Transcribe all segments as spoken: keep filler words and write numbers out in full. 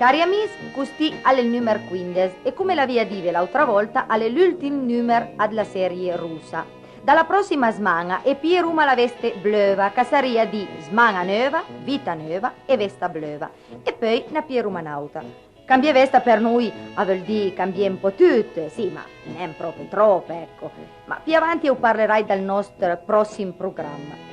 Cari amis, custì a l'é ël numer quindes e, come l'avìa dive l'àutra vòlta, a l'é l'ùltim numer dla serie russa. Da la pròssima sman-a e pieroma la veste bleuva, ch'a sarìa dì sman-a neuva, vita neuva e vesta bleuva. E peui na pieroma n'àuta. Cambié vesta për noi a veul dì cambié un pò tut, sì, ma nen pròpi tròp, ecco. Ma pì avanti u parlerai dal nòstr pròssim program.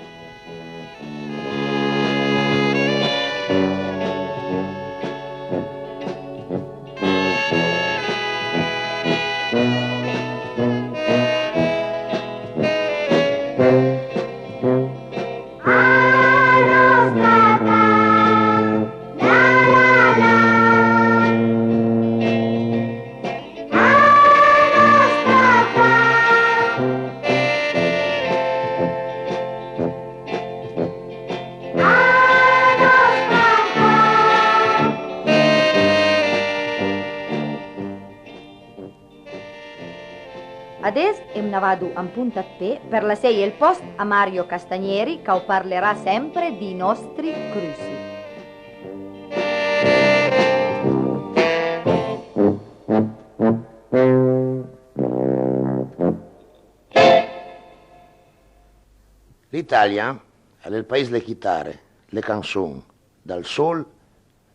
Adess em na vado an ponta 'd pé për lasseje ël pòst a Mario Castagneri, ch'a u parlerà sempre dij nòstri crussi. L'Italia a l'é ël paì dle chitare, dle canson, dal sol,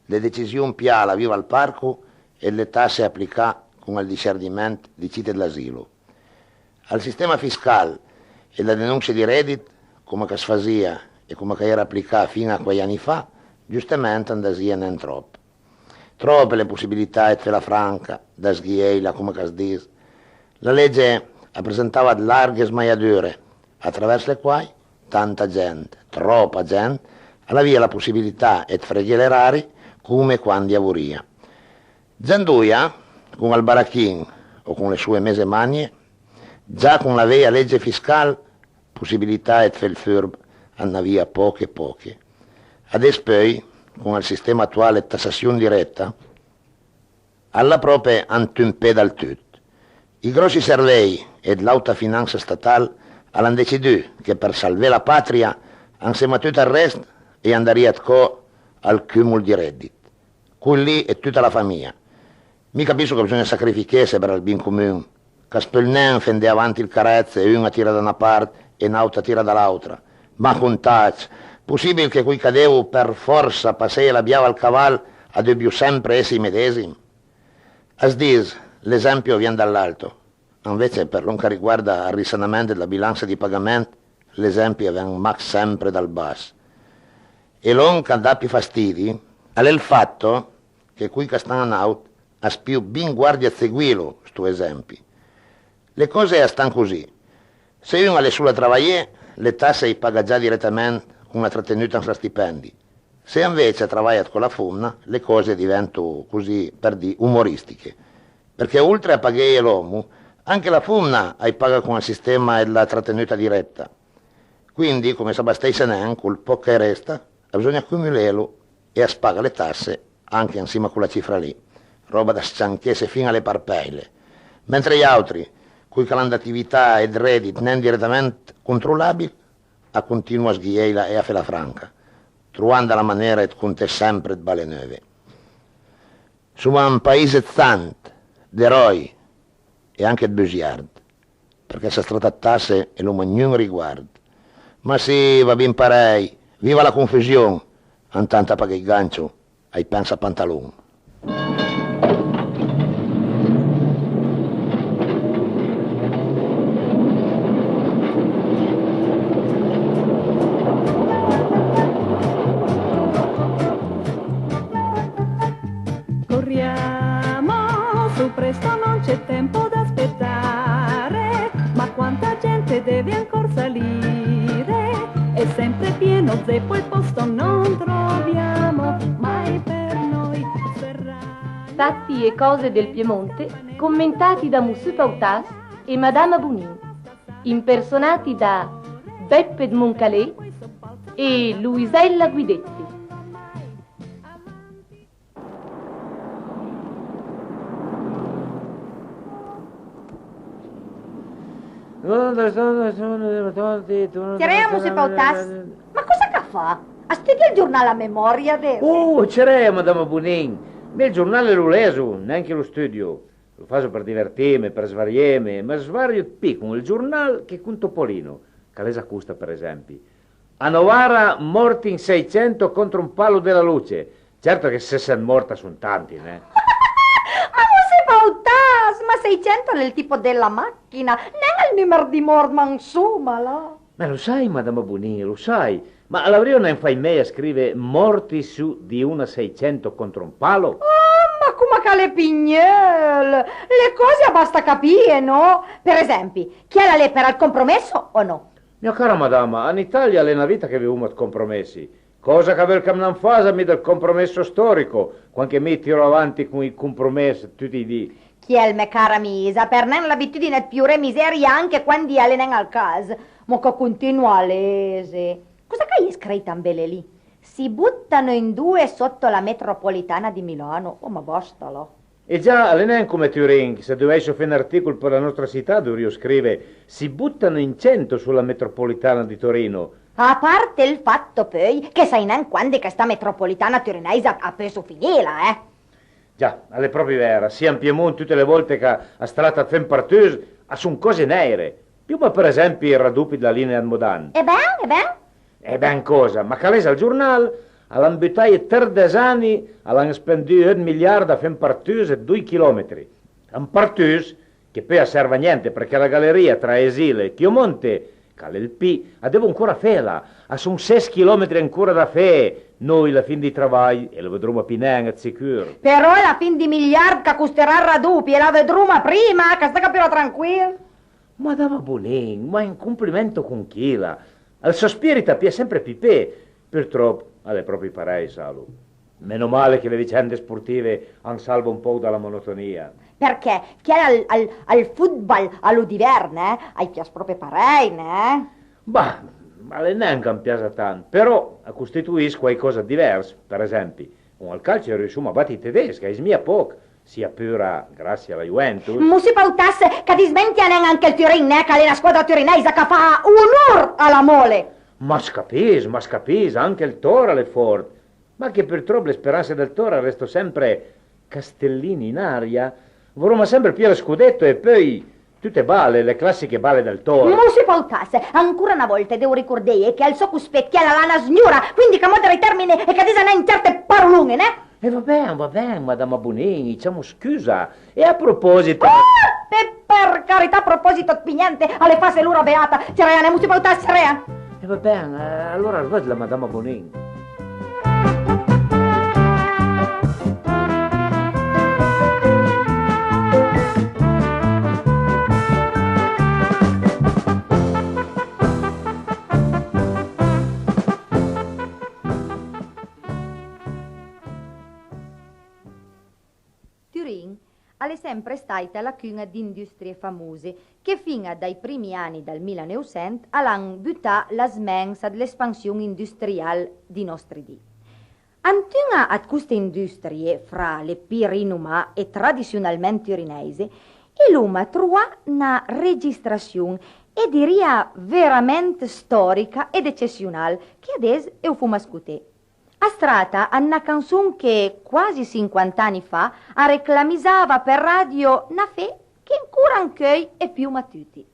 dle decision pià a la Viva il Parco e dle tasse aplicà con ël discerniment dij cit dl'asilo. Al sistema fiscal e dla denonsia di reddit, coma ch'as fasìa e coma ch'a j'era aplicà fin-a a quai ani fa, giustament a ndasìa nen tròp. Tròpe le possibilità ëd fela franca, da sghièila, coma ch'as dis. La lege a presentava 'd larghe smaiadure, atravers le quai tanta gent, tròpa gent, a l'avìa la possibilità ëd freghé l'erari come e quandi a vorìa. Già andoja, con ël barachin o con le soe meze manie, già con la veja lege fiscal, possibilità ëd fé ël furb a n'avìa pòche pòche. Adess peui, con ël sistema atual ëd tassassion direta, a l'ha pròpe antun pé dal tut. Ij gròssi servej ëd l'àuta finansa statal a l'han decidù che për salvé la patria, ansema tut ël rest a-j andarìa 'dcò al cumul di reddit. Col-lì e tuta la famija. Mi capisso ch'a bsogna sacrifichesse për ël bin comun, ch'as peul nen fé andé avanti ël carèz e un a tira da na part e n'àut a tira da l'àutra. Ma contacc, possibil che coj ch'a devo për fòrsa passeje la biava al caval a debbio sempre esse ij medesim? As dis, l'esempio vien dall'alto. Anvece, për lòn ch'a riguarda ël risanament dla bilansa di pagament, l'esempi a ven mach sempre dal bass. E lòn ch'a dà pì fastidi a l'é ël fato che coj ch'a stan anàut as pìo bin guardia ëd seguilo sto esempi. Le còse a stan così. Se un a l'é solo a travajé, le tasse a-j paga già diretament con la tratenuta an sla stipendi. Se anvece a travaja 'dcò la fomna, le còse a divento, così për dì, umoristiche. Përchè oltre a pagheje l'òmo, anche la fomna a-j paga con ël sistema dla tratenuta direta. Quindi, come s'a bastèissa nen, col pòch ch'a-j resta, a bsogna cumulélo e as paga le tasse anche ansima a cola cifra lì, ròba da s-cianchesse fin-a le parpèile. Mentre j'àutri, coj ch'a l'han d'atività e 'd reddit nen diretament controllabil, a continuo a sghièila e a fela franca, trovand la manera ëd conté sempre 'd bale neuve. Soma un paise ëd sant, d'eròi e anche 'd busiard, përchè s'a s'trata 'd tasse e l'oma gnun riguard. Ma sì, va bin parèj, viva la confusion, antant a paghé ij gancio, a-j pensa pantalon. Corriamo, su presto, non c'è tempo da aspettare, ma quanta gente deve ancora salire, è sempre pieno zeppo il posto, non troviamo mai per noi. Fatti e cose del Piemonte, commentati da Mussù Pautas e Madama Bonin, impersonati da Beppe Moncalé e Luisella Guidetti. Tiremus e pautas. Ma cosa ch'a fa? A stüdie ël giornal a memòria, adess? Oh, ceré, madama Bonin! Mi ël giornal lu leso, nen che lu stüdio. Lu faso për divertime, për svarieme, ma svariu d'pì con ël giornal che con Topolino, ch'a l'é za costa, për esempi. A Novara, morti in seicento contro un palo della luce. Certo che se sent mort a son tanti, né? Ma mos si pautass, ma seicento a l'é ël tipo della macchina, nen ël nùmer di mort, ma ansoma, là. Ma lu sai, madama Bonin, lu sai, ma a l'avrìo nen fàit mej a scrive morti su di una seicento contro un palo? Oh, ma coma ch'a l'é pigneul! Le còse a basta capìe, no? Për esempi, chiel a l'é për ël compromesso o no? Mia cara madama, an Italia a l'é na vita che vivoma ëd compromessi. Còsa ch'a veul ch'am an fasa mi dël compromesso storico, quand che mi i tiro avanti con ij compromess tuti ij di? Chiel, me cara, mi i za perd nen l'abitudine ëd pioré miseria anche quandi a l'é nen ël cas. Mo ch'a continua a lese. Còsa ch'a-i é scrëit an bele lì? Si buttano in due sotto la metropolitana di Milano. Oh, ma basta, là. E già, a l'é nen coma Turin, che se dovèisso fé n'artìcol për la nòstra cità, dovrìo scrive: "Si buttano in cento sulla metropolitana di Torino". A parte ël fato, peui, che sai nen quandi che sta metropolitana turinèisa a peusso finila, eh! Già, a l'é pròpi vera, sì, an Piemont tute le vòlte ch'a, as trata ëd fé un partùs, a son còse nèire. Pioma për esempi ij radopi dla linea ëd Modan. E ben, e ben? E ben còsa? Ma ch'a lesa ël giornal, a l'han butaje tërt des ani, a l'han spendù eut miliard a fé un partùs ëd doi chilometri. Un partùs che peui a serv a gnente, përchè la galerìa tra Esil e Chiomonte, ch'a l'é ël Pi, a devo ancora fela. A son ses chilometri ancora da fé. Noi la fin dij travaj a la vedroma pì nen, ëd sicur. Però la fin dij miliard ch'a costerà ël radopi a la vedroma prima, ch'a staga pura tranquil. Madama Bonin, ma un complimento con chila! Ël sò spirit a pìa sempre pì pé. Purtròp, a l'é pròpi parèj, salo. Meno male che le vicende sportive an salvo un pòch da la monotonia. Përchè chiel al, al, al fotbal a lo d'ivern, eh, a-j pias pròpi parèj, né? Bah, a l'é nen ch'am piasa tant, però a costituìss quaicòsa ëd divers, për esempi. Con ël calcio riussoma a bati ij tedesch, a-i smija pòch, sia pura grassie a la Juventus. Mos si pautass ch'a dismentia nen anche ël Turin, né, ch'a l'é na squadra turinèisa ch'a fa onor a la mòle. Mas capiss, mas capiss, anche ël Toro a l'é fòrt. Ma che purtròp le speranse dël Toro a resto sempre castellini in aria. Voroma sempre pì ël scudetto e peui tute bale, le classiche bale dël Toro. Mos si pautass, ancora na vòlta devo ricordeje che al sò cospet chiel a l'ha na sgnora, quindi ch'a modera ij tërmini e ch'a disa nen cierte parolon-e, né? E va ben, va ben, madama Bonin, ij ciamo scusa. E a proposito... Ah! E për carità, a proposito ëd pì gnente, a l'é fase l'ora beata. Cerea, ne mos si pautass, cerea. E va ben, eh, alora arvëdla, madama Bonin. Turin a l'é sempre stàita la cun-a d'industrie famose che fin-a dai primi ani dël milaneuvsent a l'han butà la smensa dl'espansion industrial dij nòstri di. Ant un-a ëd coste industrie, fra le pì rinomà e tradissionalment turinèise, i l'oma trovà na registrassion, e dirìa verament stòrica ed ecessional, che adess e u foma scoté. As trata ëd na canson che, quasi sinquant'ani fa, a reclamizava për radio n'afé che ancora ancheuj e pioma tuti.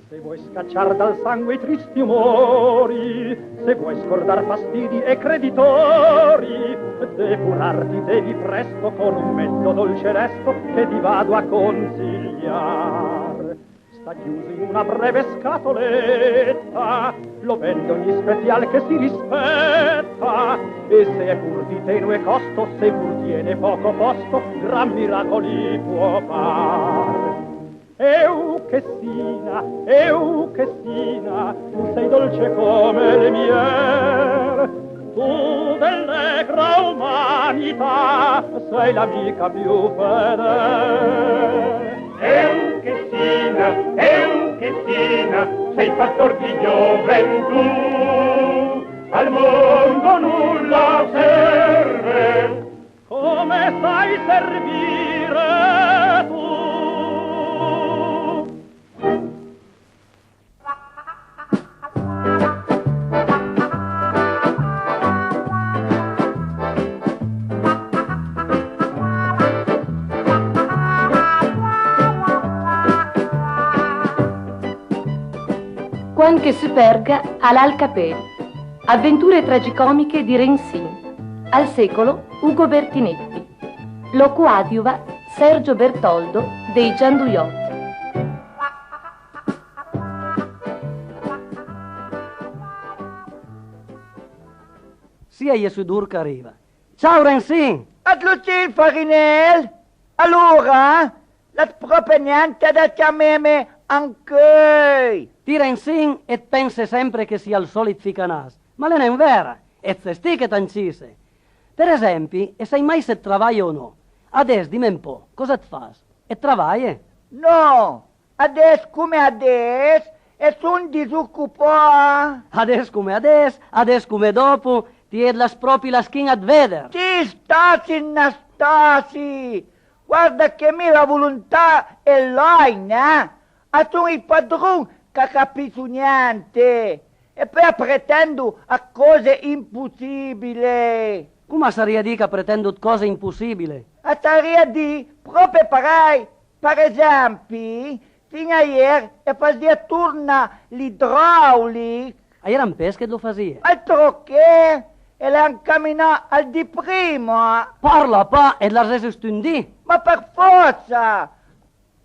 Se vuoi scacciar dal sangue i tristi umori, se vuoi scordar fastidi e creditori, depurarti devi presto con un mezzo dolce resto che ti vado a consigliar. Sta chiuso in una breve scatoletta, lo vende ogni spezial che si rispetta, e se è pur di tenue costo, se pur tiene poco posto, gran miracoli può far. Euchessina, Euchessina, tu sei dolce come il miel, tu dell'allegra umanità sei l'amica più fedele. Euchessina, Euchessina, sei fattor di gioventù, al mondo nulla serve. Come sai servire tu? Juan che superga al ha ël capel. Avventure tragicomiche di Rensin. Al secolo Ugo Bertinetti. Lo coadiuva Sergio Bertoldo dei Gianduiotti. Sia Jesù dur ch'a riva. Ciao Rensin! At lu sì ël farinel? Alora, l'as pròpe gnente da ciameme ancöi! Ti Rensin it pense sempre che sia ël solit ficanàs, ma l'é nen vera, e it ses ti che t'ancise. Per esempi, it sai mai se it travaje o no. Adess dime un po', còsa it fas? It travaje? No, adess come adess, e son disocupà. Adess come adess, adess come dòpo, ti it l'has pròpi la schin-a ëd véder. Ti stasi, Nastasi! Guarda che mi la volontà e l'hai, neh? A son ij padron ch'a capisso gnente, e peui a pretendo ëd còse impossìbile. Coma a sarìa dì ch'a pretendo ëd còse impossìbile? A sarìa dì pròpe parèj. Par esempi, fin a ier e fasìa torna l'idraulich. A-i era un pes che it lo fasìe? Altro che! E l'é ancaminà al dì prima. Parla pa, e it l'has resistì un dì? Ma për fòrsa!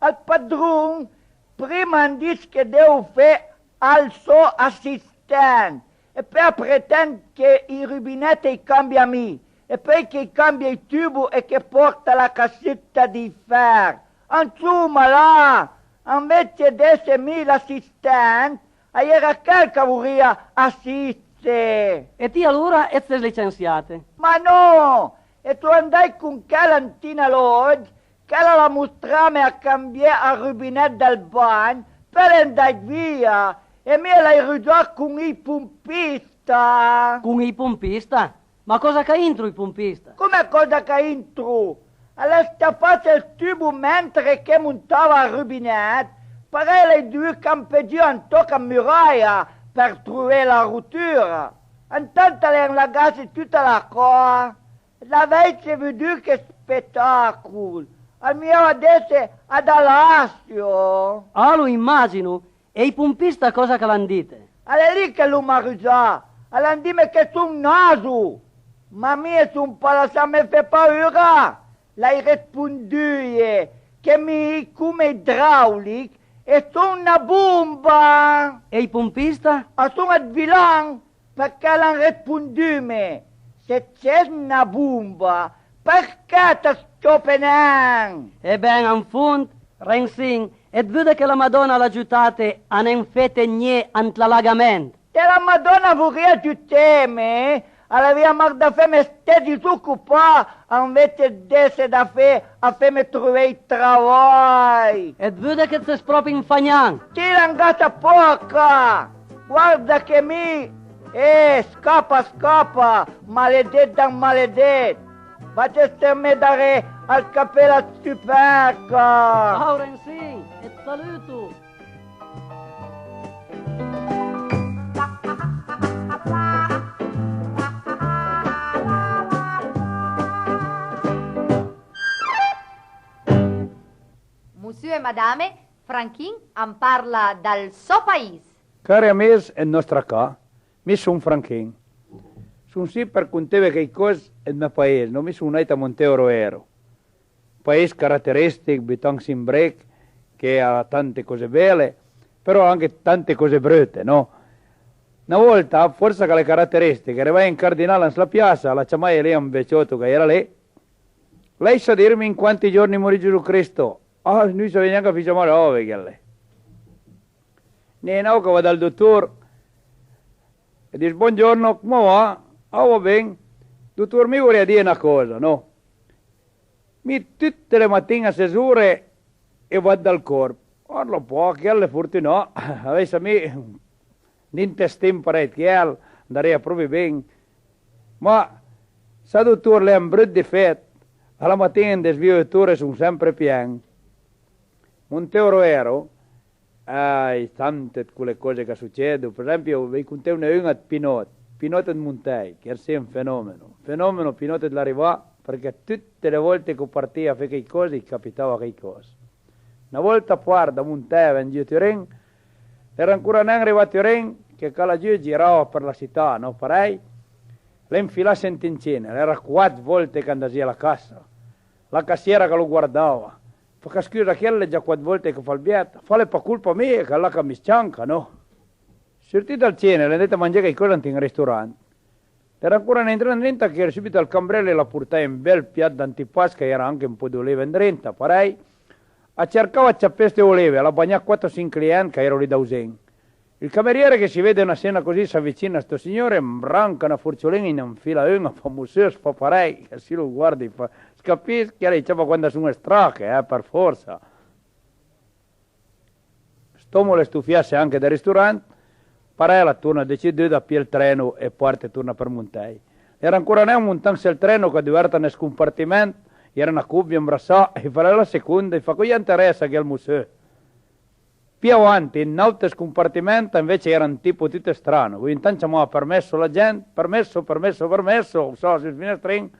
Ël padron prima am dis che devo fé al sò assistent, e peui a pretend che ij rubinèt i-j cambia mi, e peui che i-j cambia ij tubo e che pòrta la cassëtta dij fer. Ansoma, là, anvece d'esse mi l'assistent, a-i era chel ch'a vorìa assiste. E ti alora it ses licensiàt? Ma no! E son andàit con chel ant ij alògn, chel a l'ha mostrame a cambié ël rubinèt dël bagn, peui a l'é andàit via, e mi a l'hai rusà con ij pompista. Con ij pompista? Ma còsa ch'a intro ij pompista? Come còsa ch'a intro? A l'ha stafà ël tubo mentre ch'i montava ël rubinèt, parèj a l'hai dovù campé giù un tòch ëd muraja për trové la rotura. Antant a l'é anlagasse tuta la còa. L'avèisse vëdù che spetàcol! Al miava d'esse ad Alassio! Ah, lo immagino! E ij pompista còsa ch'a l'han dite? A l'é lì ch'a l'han rusà! A l'han dime che son naso! Ma mi i son pa lassame fé paura! L'hai responduje che mi, come idraulich, i son na bomba! E ij pompista? A son ëd vilan! Përchè a l'han respondume: "Se it ses na bomba, përchè it të s-ciope nen?" E ben, an fond, Rensin, it vëdde che la Madòna a l'ha giutate a nen fete gné ant l'alagament. Se la Madòna a vorìa giuteme, a l'avìa mach da feme sté disocupà anvece d'esse da fé a feme trové ij travaj. E it vëdde che it ses pròpi un fagnan. Ti, l'angassa pòrca! Guarda che mi... Eh, scapa, scapa, maledet d'un maledet! Vaje stermé daré al capel ëd Superca! Ciao Rensin, e it saluto! Monsieur e madame, Franchin am parla dal sò pais. Cari amis ëd nòstra ca, mi son Franchin. Son sì për conteve chèicòs ëd mè pais, nò? Mi son nait a Monte Oroero, pais carateristich, butà an cimbrech, che a l'ha tante còse bele, però anche tante còse brute, nò? Na vòlta, fòrsa ch'a l'é carateristich, a l'é arivaje un cardinal an sla piassa, a l'ha ciamaje lì a un vecjòto ch'a-i era lì: "Lei sa dirmi in quanti giorni morì Gesù Cristo?" "Ah, nui savìa gnanca fissa marave, chèl lì." N'é n'àut ch'a va dal dotor e dis: "Bongiorno, come va?" "Ah, va ben." "Dotor, mi vorìa dije na còsa, nò? Mi tute le matin-e a ses ore e vado dal còrp." "Parla pa, chèl l'é fortunà. A vèissa mi un intestin parèj ëd chèl, andarìa pròpi ben." "Ma sa, dotor, l'é un brut difet. A la matin-e an desvìo e ëd ore son sempre pien." Monte Oroero, a-i tante ëd cole còse ch'a sucedo. Për esempio, veuj conteune un-a ëd Pinòt, Pinòt ëd Montèi, ch'al era sì un fenomeno. Fenomeno, Pinòt, a l'é arivà përchè tute le vòlte ch'o partìa a fé chèicòs, a-j capitava chèicòs. Na vòlta a part da Montèi a ven giù a Turin, L'era ancora nen rivà a Turin che ch'al a giü girava për la sità, no parèj? L'é anfilasse ant un cine, l'era quat volte ch'a andasìa a la cassa. La cassiera ch'a lo guardava. Fa ca scusa, chiel l'é già quat volte ch'a fa ël bièt, fa l'é pa colpa mia, ch'al a là ch'a më s-cianca, no? Surtì dal cine, l'é andait a mangé caicòsa ant un ristorant. L'era ancora nen intrà ëndrinta che subit ël cambré a l'ha portaje un bel piat d'antipasto ch'a-i era anche un pò d'olive ëndrinta, parèj. A cercava ëd ciapé ste olive, a l'ha bagnà quat o sinch client ch'a-i ero lì dausen. Ël cameriere che si vede na sena così s'avicina a sto signore, a branca na forciolin-a, a-j n'anfila un-a, a fa: "Mussù, as fa parèj?" Che sì, lo guarda, a-j fa: "As capiss che a l'é, a-j ciapa quand a son strache, eh, për fòrsa." St'òmo a l'é stufiasse anche dal ristorant, parèj a l'ha torna deciduda a pié ël treno e parte torna për Montèj. L'era ancora nen montant sël treno ch'a l'ha duverta un scompartiment, a-i era na copia ambrassà, a-j fa: "L'é la seconda", a-j fa: "Còs a-j anteressa a chel mussù?" Pì avanti, un àutr scompartiment, anvece a-i era un tipo tut strano, ogni tant a ciamava përmesso la gent, përmesso, përmesso, përmesso, a-j aussava sul finestrin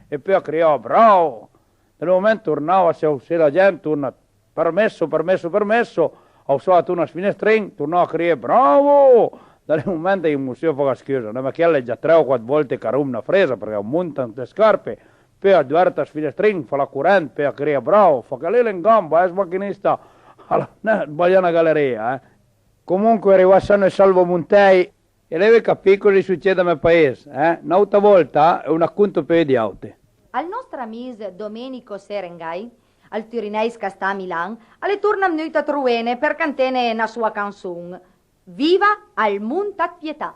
e peui a criava: "Bravo!" Da lì un moment tornava, a-j aussava la gent, torna: "Përmesso, përmesso, përmesso", a-j aussava torna sul finestrin, tornava a crié: "Bravo!" Da lì un moment a-j mussù a fa: "Scusa, no, ma chiel a l'é già tre o quat volte ch'a romp na fresa, përchè a-j monta ant le scarpe, peui a duverta ël finestrin, a fa la corent, peui a cria: 'Bravo!'" Fa: "Chel lì a l'é an gamba, eh, ël machinista, a l'ha nen sbalià na galerìa, eh." Comunque, rivà san e salvo a Montèj, e l'eve capì còs a-j suced a mè pais, eh? N'àuta vòlta, eh, u na conto peui dj'àute. Al nòstr amis Domenico Serengai, ël turinèis ch'a sta a Milan, a l'é torna vnùit a trovene për cantene na soa canson. Viva al Monte Pietà!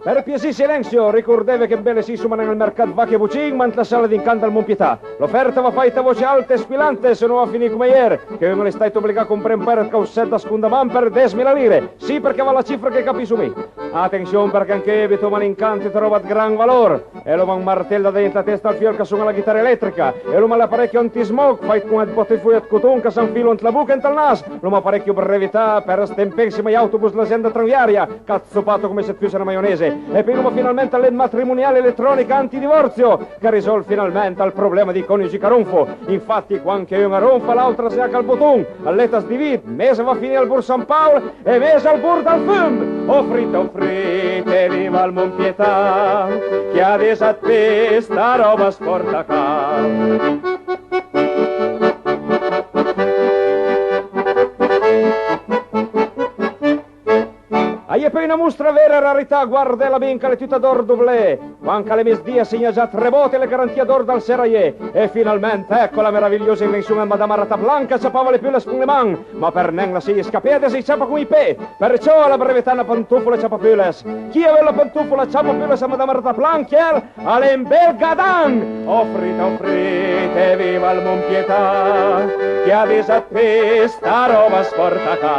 Per piasì, silensio! Ricordeve che ambele sì soma nen al mercat Vache Bucin, ma ant la sala d'incant dal Mont Pietà. L'oferta va faita a voce alte e squillante, se no va a finì come ier, che un al è stait obligà a compré un pair ëd caussèt da sconda man për desmila lire. Sì, përchè a val la cifra che capisso mi. Atension, përchè anche ebbito, ma l'incant a l'é roba ëd gran valor. E l'oma un martel da dà ant la testa al fiol ch'a sona la ghitara eletrica. E l'oma l'aparècchio antismog, fait con ëd botefoi ëd coton ch'a s'anfilo ant la boca e ant ël nas. L'oma parècchio brevità për stempé ansima ai autobus dl'azienda tranviaria, ch'a l'ha zopato come se 't fusse na maionese. E peui l'oma finalment la led matrimonial eletronica antidivorzio, ch'a risolv finalment ël problema dij coniugi ch'a ronfo. Infatti, quand che un a ronfa, l'àutra a se aca ël boton, ël let as divid, mesa a va a finì al Borg San Paul e mesa al bord dal fum. O frit, o frit, e viva ël Mont Pietà, chi a disat pì sta roba sporta ca. A-i é peui na mostra vera rarità, guardela bin, ch'a l'é tuta d'òr doblé. Quand ch'a l'é mesdì, a segna già tre bòte, a l'é garantìa d'òr dal serrajé. E finalment, ecco la meravigliosa invension ëd Madama Rataplan, ch'a ciapava le pules con le man, ma për nen lassé scapé, adess a-j ciapa con ij pé. Përciò a l'ha brevetà na pantofola ciapapules. Chi a veul la pantofola ciapapules a Madama Rataplan, chiel a l'é un bel gadan! O frit, o frit, e viva ël Mont Pietà, chi a disat pì sta roba sporta ca.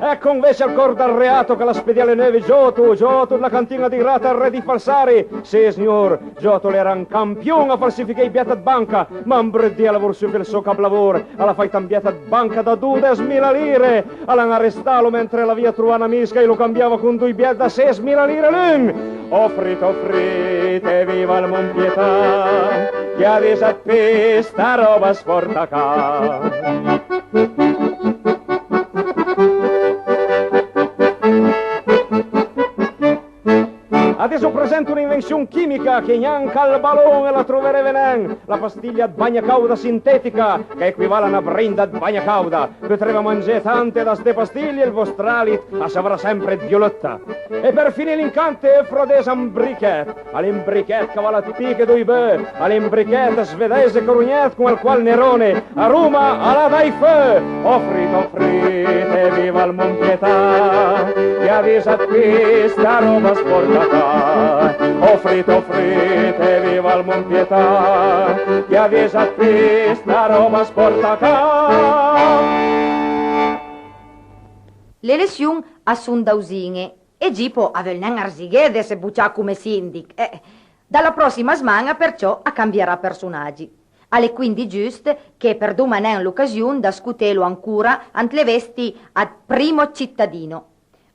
Ecco invece al cor dal reato ch'a l'ha spedià le neuve: Gioto, Gioto dla cantin-a dij rat, arré dij falsari. Sì, signor, Gioto a l'era un campion a falsifiché ij bièt ëd banca, ma un brut di a l'ha vorsù fé ël so caplavor, a l'ha fàit un bièt ëd banca da dodesmila lire, a l'han arestalo mentre a l'avìa trovà n'amis ch'a-j lo cambiava con doi bièt da sesmila lire l'un. O frit, o frit, e viva ël Mont Pietà, chi a disat pì sta roba sporta ca. Adess a-j presento un'invension chimica che gnanca al balon a la trovereve nen, la pastiglia ëd bagna càuda sintetica, ch'a equival a na brinda ëd bagna càuda. Potreve mangé tante da ste pastiglie, ël vòstr àlit a savrà sempre ëd violëtta. E për finì l'incant, e fradess, un brichèt. A l'é un brichèt ch'a val ëd pì che doi beu, a l'é un brichèt svedèis e corognèt con ël qual Nerone a Roma a l'ha dàit feu. O frit, o frit, e viva ël Mont Pietà, chi a disat pì sta roba sporta ca. O frit, o frit, e viva ël Mont Pietà, chi a disat pì sta roba sporta ca. Le elesion a son dausin-e e Gipo a veul nen arzighé d'esse bocià come sìndich. Eh, da la pròssima sman-a, përciò, a cambierà përsonagi. A l'é quindi giust che perdomo nen l'ocasion da scotelo ancora ant le vesti ëd primo citadino.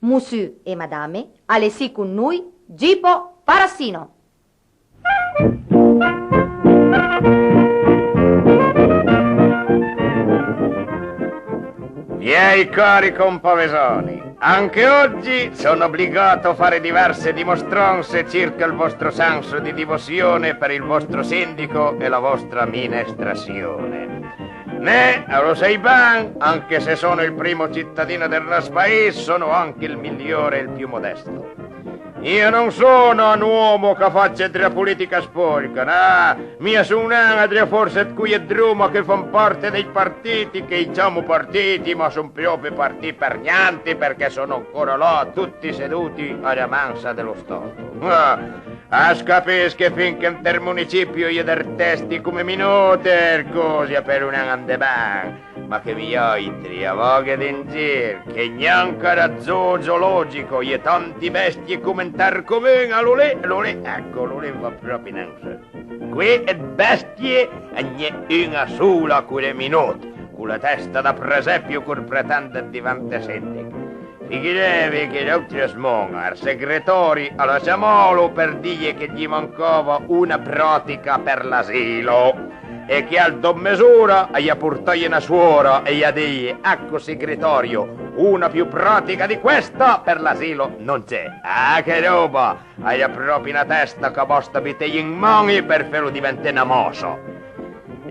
Mussù e madame, a l'é sì con noi Gipo Parassino. Miei cari compavesani, anche oggi sono obbligato a fare diverse dimostranze circa il vostro senso di devozione per il vostro sindaco e la vostra amministrazione. Né, lo sai ben, anche se sono il primo cittadino del nostro paese, sono anche il migliore e il più modesto. Io non sono un uomo che faccia della politica sporca, no, mi a son nen a dria forsa ëd coj ëd Roma che fan parte dei partiti, che i ciamo partiti, ma son propi partì për gnente, përchè sono ancora là, tutti seduti a la mensa dello Stato. Ah, as capìs che fin che ant ël municipio i è dër testi come mi nòter, ël coso a peulo nen andé ben. Ma che viàutri a vaghe in gir, che gnanca la zoo-zoologico i è tanti bestie come ant ël comun, a lo lì, lo lì, ecco, lo lì va propi nen sù. Qui ëd bestie a gn-, a gn-, è una sola, ch'o l'é mi nòt, co la testa da presepio ch'or pretend ëd diventé sìndich. Figureve che l'àutra sman-a ël segretari a l'ha ciamalo për dije che gli mancava una pratica per l'asilo. E chiel, dòp mez'ora, a-j à portaje na suora e a-j à dije: «Ecco, segretario, una più pratica di questa per l'asilo non c'è.» Ah, che ròba! A-j à pròpi na testa ch'a basta buteje an man për felo diventé na massa.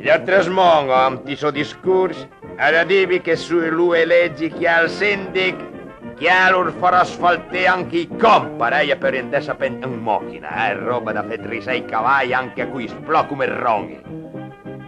L'àutra sman-a, ant ij sò discors, a l'ha dije che s'o lo elegi chiel sìndich, chiel or farà asfalté anche ij camp, parèj a peurìa andé a pend an màchina, eh, ròba da fé trissé ij cavaj anche a coj splà come ran-i.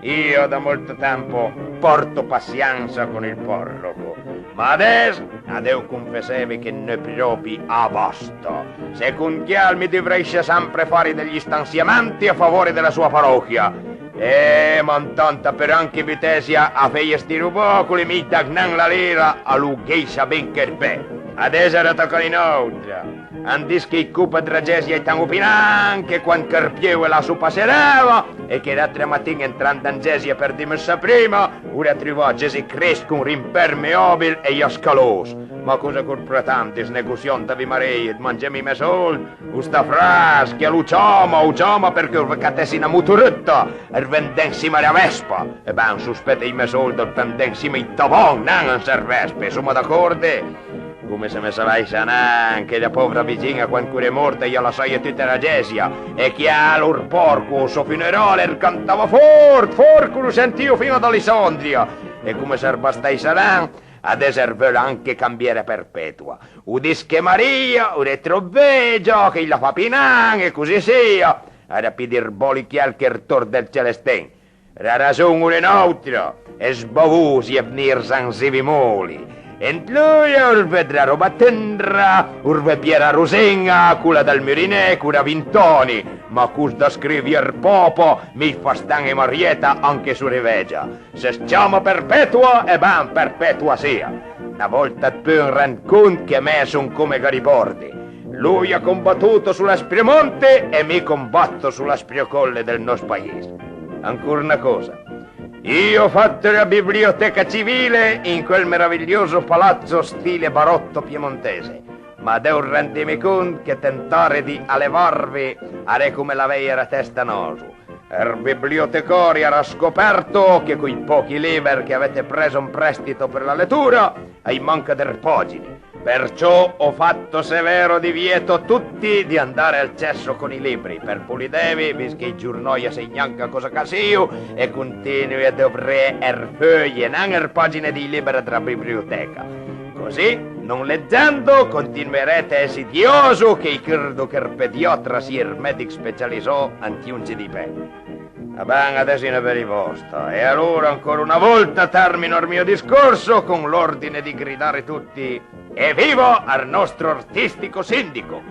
Io da molto tempo porto pazienza con il parroco, ma adess a devo confesseve che n'ò pròpi abasta. Second chiel mi dovreissa sempre fare degli stanziamenti a favore della sua parrocchia. Eh, ma antant a peul anche butesse a, a feje sti robacoli, mi dagh nen la lira, a lo gheissa ben chërpé. Adess a toca a n'àutra. An dis che ij cop ëd la gesia a-j ten-o pì nen, che quand chërpeu a l'ha sopà së reva, e che l'àutra matin, entrand an gesia për dimussà prima, o l'ha truvà Gesù Crist con l'impermeabil e ij scalòss. Ma cosa ch'or pretend sto negociant, Ave Maria, ëd mangeme ij mè sòld? O sta fras, che a lo ciama, o ciama përchè or veu catesse na motorëtta, or veu andé ansima a la Vespa. E ben, sospèt ij mè sòld, or veu andé ansima ij tavan, nen ansé a la Vespa, soma d'acòrd? Come se me savèissa nen che la pòvra vizin-a, quand ch'or l'é mòrt, a-j à lassaje tuta la gesia, e chiel or pòrco, a sò funeral, or cantava fòrt, fòrt, ch'o lo sentìo fin-a ad Alessandria. E come s'or bastèissa nen, adess or veul anche cambié la perpetua. O dis che Maria or l'é tròp vegia, ch'i la fa pì nen, e così sia. A l'ha pì dij bòli chiel che ël tòr dël Celestin. La rason o l'é n'àutra, e sbavòsi e vnì rzenzìv ij mòli. Ant lòi or veu dla ròba tëndra, or veu pié la Rosin-a, cola dël muriné, ch'or à vint ani, ma còs da scrivi ël papa, mi fas ten-e Marieta anche s'or l'é vegia. S'as ciama Perpetua, e ben, Perpetua sia. Na vòlta ëd pì an rend cont che me a son come Garibordi. Lui ha combattuto sull'Asprio Monte e mi combatto sull'Asprio Colle del nostro paese. Ancora una cosa. Io ho fatto la biblioteca civile in quel meraviglioso palazzo stile barotto piemontese, ma devo rendermi conto che tentare di allevarvi a l'é come l'aveire la testa a naso. Er bibliotecari ha scoperto che coi pochi liber che avete preso in prestito per la lettura, a-i manca der pagine. Perciò ho fatto severo divieto a tutti di andare al cesso con i libri, per pulidevi, vist che ij giornai a sai gnanca cosa ch'a sio, e continui a dovré er feuj, nen er pagine dij liber dla biblioteca. Così, non leggendo, continuerete a esse idioso che ij credo che er pediatra a sia er medic specialisà ant j'onge dij pé. Va ben, adess a-i n'é për ij vòsta. E alora, ancora una volta, termino il mio discorso con l'ordine di gridare tutti: Evviva al nostro artistico sindaco!